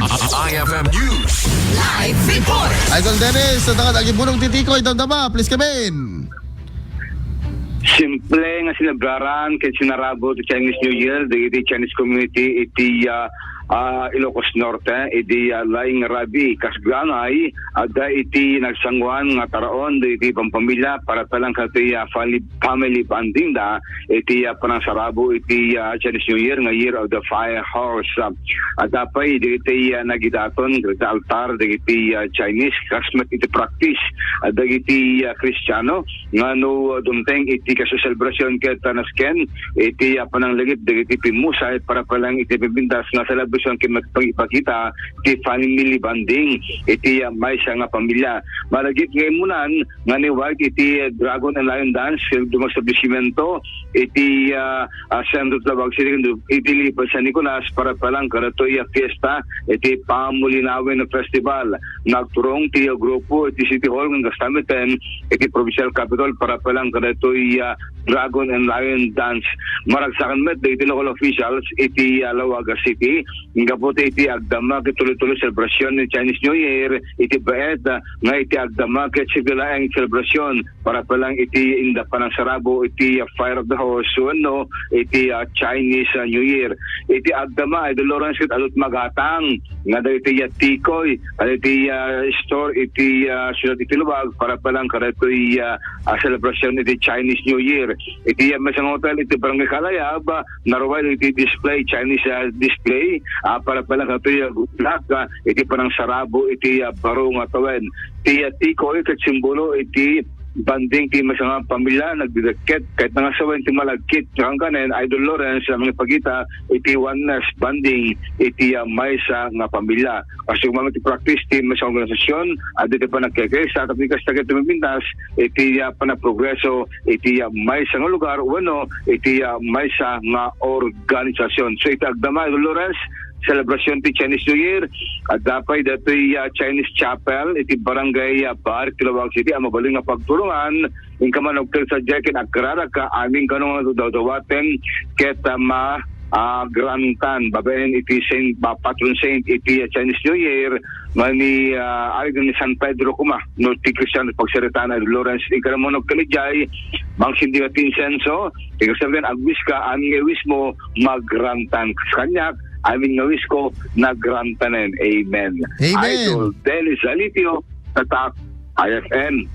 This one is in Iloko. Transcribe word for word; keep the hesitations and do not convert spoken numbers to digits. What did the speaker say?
I F M News. Live report. Idol Dennis, sa dagat, agibulong ti tikoy, damdama, please come in. Simple nga selebraran ket sinarabo ti Chinese New Year dagiti Chinese community iti, ah, ah, Ilocos Norte, idi, ah, laing rabii. Kasgangay, adda iti nagsanguan nga taraon dagiti pampamilya para talang kadagiti, ah, fali-, family bonding da iti, ah, panangsarabo iti, ah, Chinese New Year nga Year of the Fire Horse. Ah, adda pay dagiti, ah, nagidaton dagiti altar dagiti, ah, Chinese kas met iti practice, ah, dagiti, ah, Kristiano nga no, ah, dumteng iti kasu selebrasyon ket, ah, nasken iti, ah, pananglagip dagiti pimmusay para palang iti pipintas nga selebrasyon ket makipagipakita ti family bonding iti, ah, maysa nga pamilya. Malagip nga immunan nga ni White iti, ah, Dragon and Lion Dance, ket dumag establishmento iti, ah, ah, Sentro Tabag City, iti Lipa San Nicolas para palang kadatoy a fiesta iti Pamulinawen Festival. Nagturong ti grupo iti City Hall ngem kasta metten iti Provincial Capitol para palang kadatoy, ah, Dragon and Lion Dance. Maragsakan met dagiti local officials iti, ah, Laoaga City gapu iti agdama ket tuloy-tuloy selebrasyon ni Chinese New Year iti Baet, ah, nga iti agdama ket siti laeng selebrasyon para palang iti inda panangsarabo iti, ah, Fire of the Horse wenno iti, ah, Chinese, ah, New Year. Iti agdama, Idol Lawrence, ket adut magatang nga dagiti, ah, tikoy, dagiti, ah, store iti, ah, siudad iti lubag para palang kadatoy, ah, ah, selebrasyon iti Chinese New Year. Iti, ah, maysa nga hotel iti Barangay Kalayab, ah, narua iti display, Chinese, ah, display, ah, para palang kadatoy, ah, good luck, ah, iti panangsarabo iti, ah, baro nga tawen. Ti, ah, tikoy ket simbolo iti bonding ti maysa nga pamilya, nagdidikket, ket nangasawen ti malagkit, kankanayon, Idol Lawrence, a mangipakita iti oneness, bonding iti, ah, maysa nga pamilya. Kas iti practice ti maysa nga organisasyon, adda iti panagkikita, tapno kasta ket tumipintas iti, ah, panaprogreso iti, ah, maysa nga lugar wenno iti, ah, maysa nga organisasyon. So, iti agdama, Idol Lawrence, selebrasyon ti Chinese New Year, adda pay datoy, ah, Chinese Chapel iti Barangay, ah, Bar, Laoag City, a mabalin nga pagturongan. Inka man, nagtalek sadiay ket agkararagka, amin kano nga dawdawaten ket, ah, ma-, ah, grantan babaen iti saint, ba-, patron saint iti, ah, Chinese New Year, mani, ah, ari ni San Pedro koma, no ti Kristiano pagsaritaan, Idol Lawrence. Inka man, nagtalek sadiay, mangsindi ka ti insenso, iti kasabyan, agwiska, amin nga iwismo, magrantan. Kaniak, amin nga wisko, nagrantanen. Amen. Amen. Idol Dennis Alitio, Tatak, I F M.